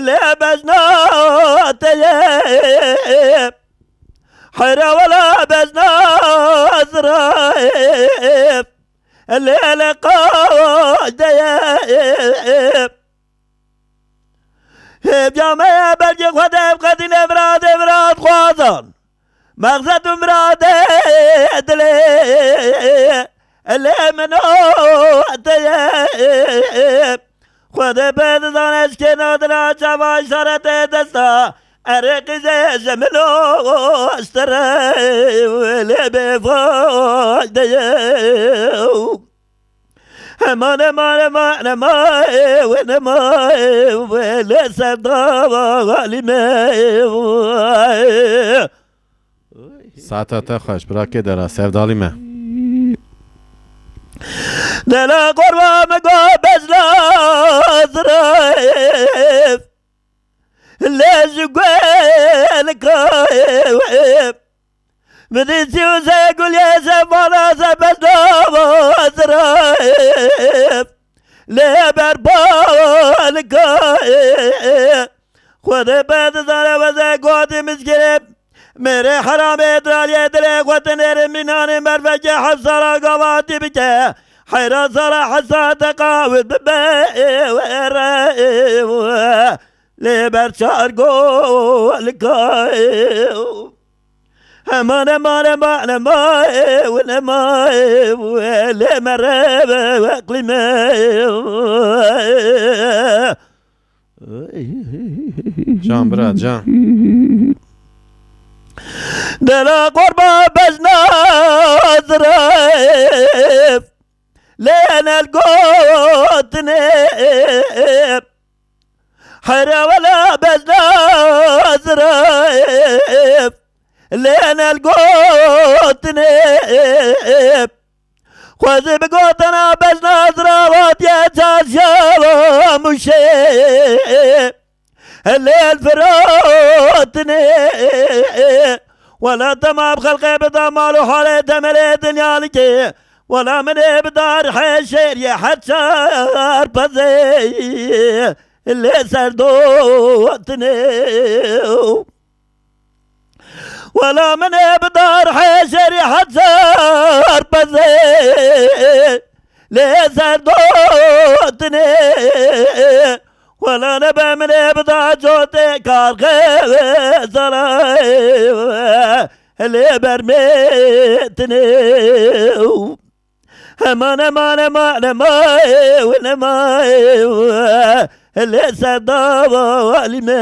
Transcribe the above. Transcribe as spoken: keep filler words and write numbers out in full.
Lê bejna te ye. Heyra wela bejna zirayê. Lê lê qawde ye. Hêvya me ye belkî Xwedê ev qedîne mirad, mirad xwazan. Mexzed û miradê dilê, lê min û te ye. Xwedê pê dizane ez kê nadira çava îşaretê desta. Erê qîzê ji min û ji te re, lê bê fayde ye. Heman, heman, heman, heman, heman, lê sevdalî me. Saeta te xweş, birakê dela, sevdalî me. Dela qurba me go bezla zirayê. Lê ji guelka wê. Bidî sî û se gulê se bala se bezdava zirayê. Lê berbalka wê. Xwedê pê dizane weze gotî mizgirê. Mêrê heramê diraliyê dilê xwe tinêrê mînanê mervekê heft sala gavatî bike. Heyra sala hesa te qawit bibe were. Lê ber çar golka. Heman, heman, heman, heman, lê mere weqlî me. Can bira, can. Dela qurba bejna zirayê. Lê enel gotinê. Here wela bejna zirayê. Lê enel gotinê. Xwezî bi gotana bejna zirawatiye çarşava muşê. Lê el firotinê. Wela temam xelqê bida mal û halê demelê dinya likê. Wela min ê bida rihê şêriyê her çar pezê. Lê serdotinê. Wela min ê bida rihê şêriyê her çar pezê. Lê serdotinê. Wela nebe min ê bida cotê karxê zalay. Lê bermêtinê. Heman, heman, heman, heman, heman, lê sedava lî me.